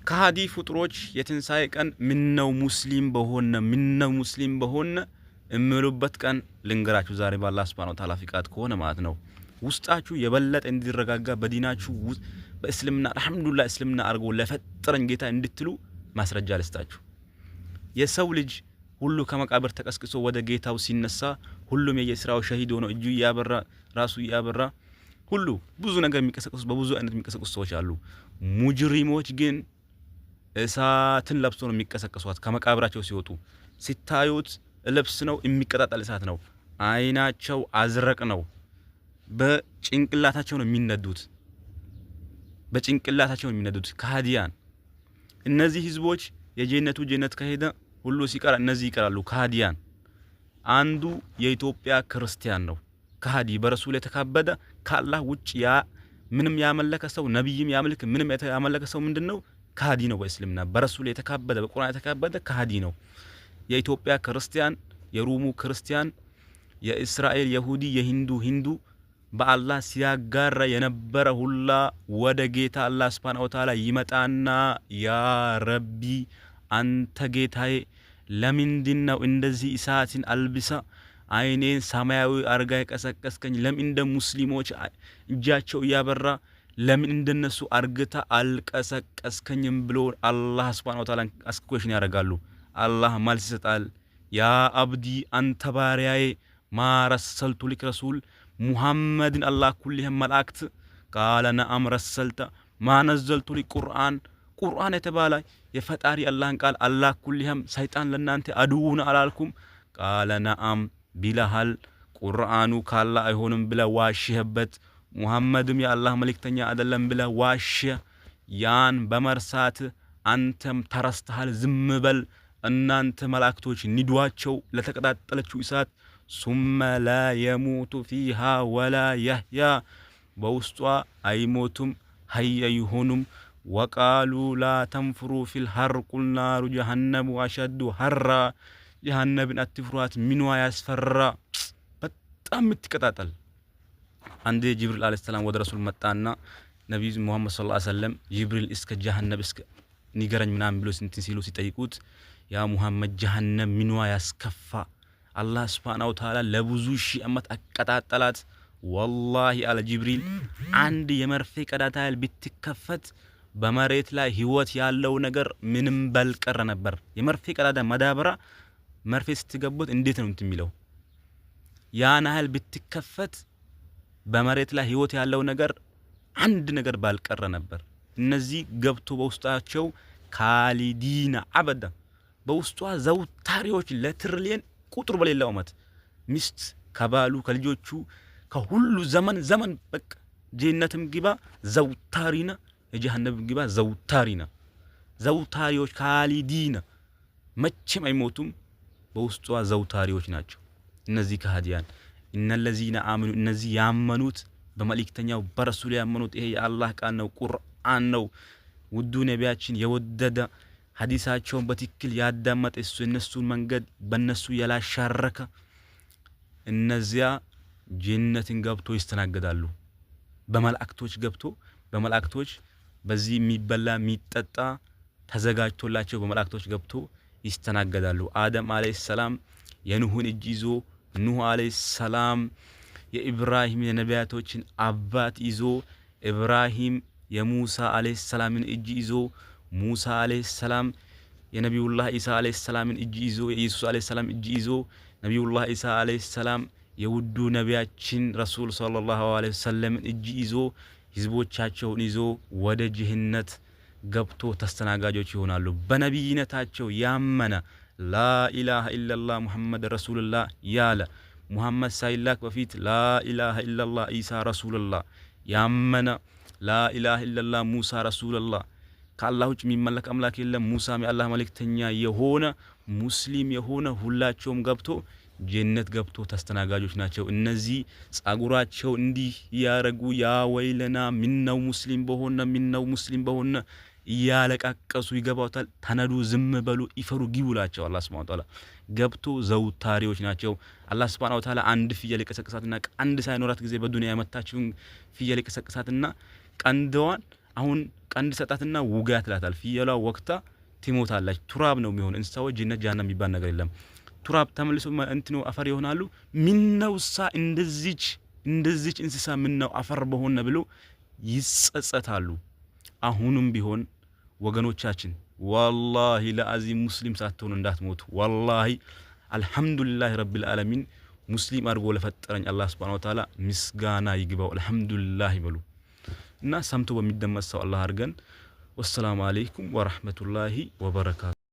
ከሃዲ ፍጡሮች የትንሣኤ ቀን ምነው ሙስሊም በሆነ፣ ምነው ሙስሊም በሆነ እምሉበት ቀን ልንገራችሁ ዛሬ በአላህ ሱብሓነሁ ወተዓላ ፍቃድ ከሆነ ማለት ነው። ውስጣችሁ የበለጠ እንዲረጋጋ፣ በዲናችሁ በእስልምና አልሐምዱሊላህ እስልምና አድርጎ ለፈጠረኝ ጌታ እንድትሉ ማስረጃ ልስጣችሁ። የሰው ልጅ ሁሉ ከመቃብር ተቀስቅሶ ወደ ጌታው ሲነሳ ሁሉም የየስራው ሸሂድ ሆኖ እጁ እያበራ፣ ራሱ እያበራ፣ ሁሉ ብዙ ነገር የሚቀሰቅሱ፣ በብዙ አይነት የሚቀሰቅሱ ሰዎች አሉ። ሙጅሪሞች ግን እሳትን ለብሶ ነው የሚቀሰቀሷት። ከመቃብራቸው ሲወጡ ሲታዩት ልብስ ነው፣ የሚቀጣጠል እሳት ነው። አይናቸው አዝረቅ ነው። በጭንቅላታቸው ነው የሚነዱት። በጭንቅላታቸው ነው የሚነዱት ከሃዲያን። እነዚህ ህዝቦች የጀነቱ ጀነት ከሄደ ሁሉ ሲቀር እነዚህ ይቀራሉ ከሃዲያን። አንዱ የኢትዮጵያ ክርስቲያን ነው ከሃዲ፣ በረሱል የተካበደ፣ ከአላህ ውጭ ያ ምንም ያመለከ ሰው፣ ነብይም ያመልክ ምንም ያመለከ ሰው ምንድነው? ከሃዲ ነው። በእስልምና በረሱል የተካበደ፣ በቁርአን የተካበደ ከሃዲ ነው። የኢትዮጵያ ክርስቲያን፣ የሩሙ ክርስቲያን፣ የእስራኤል የሁዲ፣ የሂንዱ ሂንዱ፣ በአላህ ሲያጋራ የነበረ ሁላ ወደ ጌታ አላህ ሱብሓነሁ ወተዓላ ይመጣና ያ ረቢ፣ አንተ ጌታዬ፣ ለምንድን ነው እንደዚህ እሳትን አልብሳ አይኔን ሰማያዊ አርጋ የቀሰቀስከኝ? ለምን እንደ ሙስሊሞች እጃቸው እያበራ ለምን እንደነሱ አርግታ አልቀሰቀስከኝም ብሎ አላህ ሱብሓነሁ ወተዓላ ask question ያደርጋሉ። አላህ መልስ ይሰጣል። ያ አብዲ፣ አንተ ባሪያዬ፣ ما رسلت لك رسول ሙሐመድን አላኩልህም መላእክት? قال نعم رسلت። ما نزلت لك ቁርአን፣ ቁርአን የተባለ የፈጣሪ አላህን ቃል አላኩልህም? ሰይጣን ለእናንተ አድውን አላልኩም? قال نعم ቢለሃል። ቁርአኑ ካላ አይሆንም ብለ ዋሽህበት። ሙሐመድም የአላህ መልእክተኛ አይደለም ብለ ዋሽ። ያን በመርሳት አንተም ተረስተሃል። ዝም በል። እናንተ መላእክቶች ንዷቸው ለተቀጣጠለችው እሳት። ثم لا يموت فيها ولا يحيا፣ በውስጧ አይሞቱም ሀይ አይሆኑም። وقالوا لا تنفروا في الحر قل نار جهنم أشد حرا፣ ጀሃነብን አትፍሯት፣ ምኗ ያስፈራ፣ በጣም የምትቀጣጠል። አንዴ ጅብሪል አለይሂ ሰላም ወደ ረሱል መጣና ነቢዩ ሙሐመድ ሰለላሁ ዐለይሂ ወሰለም ጅብሪል እስከ ጀሃነብ እስከ ንገረኝ ምናምን ብሎ ስንት ሲሉ ሲጠይቁት፣ ያ ሙሐመድ፣ ጀሃነም ምኗ ያስከፋ? አላህ ሱብሓነሁ ወተዓላ ለብዙ ሺህ ዓመት አቀጣጠላት። ወላሂ አለ ጅብሪል፣ አንድ የመርፌ ቀዳዳ ያህል ብትከፈት በመሬት ላይ ህይወት ያለው ነገር ምንም ባልቀረ ነበር። የመርፌ ቀዳዳ፣ መዳበራ መርፌ ስትገቡት እንዴት ነው እንትን የሚለው? ያን ያህል ብትከፈት በመሬት ላይ ህይወት ያለው ነገር አንድ ነገር ባልቀረ ነበር። እነዚህ ገብቶ በውስጣቸው خالدين أبدا፣ በውስጧ ዘውታሪዎች ለትሪሊየን ቁጥር በሌለው ዓመት፣ ሚስት ከባሉ ከልጆቹ ከሁሉ ዘመን ዘመን፣ በቃ ጀነትም ግባ ዘውታሪና የጀሃነም ግባ ዘውታሪና፣ ዘውታሪዎች خالدين፣ መቼም አይሞቱም። በውስጧ ዘውታሪዎች ናቸው እነዚህ ከሃዲያን። إن الذين آمنوا፣ እነዚህ ያመኑት፣ በመልእክተኛው በረሱል ያመኑት፣ ይሄ የአላህ ቃል ነው፣ ቁርአን ነው። ውዱ ነቢያችን የወደደ፣ ሀዲሳቸውን በትክክል ያዳመጠ፣ እሱ የነሱን መንገድ በነሱ ያላሻረከ፣ እነዚያ ጀነትን ገብቶ ይስተናገዳሉ። በመላእክቶች ገብቶ፣ በመላእክቶች በዚህ የሚበላ የሚጠጣ ተዘጋጅቶላቸው በመላእክቶች ገብቶ ይስተናገዳሉ። አደም አለይሂ ሰላም የኑህን እጅ ይዞ፣ ኑህ አለይሂ ሰላም የኢብራሂም የነቢያቶችን አባት ይዞ፣ ኢብራሂም የሙሳ አለይሂ ሰላምን እጅ ይዞ፣ ሙሳ አለይሂ ሰላም የነቢዩላህ ኢሳ አለይሂ ሰላምን እጅ ይዞ፣ የኢየሱስ አለይሂ ሰላም እጅ ይዞ፣ ነቢዩላህ ኢሳ አለይሂ ሰላም የውዱ ነቢያችን ረሱል ሰለላሁ ዐለይሂ ወሰለምን እጅ ይዞ፣ ህዝቦቻቸውን ይዞ ወደ ጀነት ገብቶ ተስተናጋጆች ይሆናሉ። በነቢይነታቸው ያመነ፣ لا إله إلا الله ሙሐመድ ረሱሉላህ ያለ፣ ሙሐመድ ሳይላክ በፊት لا إله إلا الله ኢሳ ረሱሉላህ ያመነ፣ لا إله إلا الله ሙሳ ረሱሉላህ፣ ከአላህ ውጭ የሚመለክ አምላክ የለም፣ ሙሳም የአላህ መልእክተኛ የሆነ ሙስሊም የሆነ ሁላቸውም ገብቶ ጀነት ገብቶ ተስተናጋጆች ናቸው። እነዚህ ጸጉራቸው እንዲህ እያረጉ ያ ወይለና፣ ምነው ሙስሊም በሆነ፣ ምነው ሙስሊም በሆነ እያለቃቀሱ ይገባውታል። ተነዱ፣ ዝም በሉ፣ ይፈሩ፣ ግቡ ላቸው አላህ ሱብሓነሁ ወተዓላ ገብቶ ዘውታሪዎች ናቸው። አላህ ሱብሓነሁ ወተዓላ አንድ ፍየል የቀሰቀሳትና ቀንድ ሳይኖራት ጊዜ በዱንያ የመታችውን ፍየል የቀሰቀሳትና ቀንድዋን አሁን ቀንድ ሰጣትና ውጋ ትላታል። ፍየሏ ወቅታ ትሞታለች። ቱራብ ነው የሚሆን። እንስሳዎች ጀነት ጀሃነም የሚባል ነገር የለም። ቱራብ ተመልሶ እንትኑ አፈር ይሆናሉ። ምነውሳ እንደዚች እንስሳ ምነው አፈር በሆነ ብሎ ይጸጸታሉ። አሁንም ቢሆን ወገኖቻችን ወላሂ ለአዚም ሙስሊም ሳትሆኑ እንዳትሞቱ። ወላሂ አልሐምዱሊላህ ረቢል ዓለሚን ሙስሊም አድርጎ ለፈጠረኝ አላህ ሱብሓነሁ ወተዓላ ምስጋና ይግባው። አልሐምዱሊላህ ይበሉ እና ሰምቶ በሚደመጥ ሰው አላህ አድርገን። ወሰላሙ አለይኩም ወራህመቱላሂ ወበረካቱ።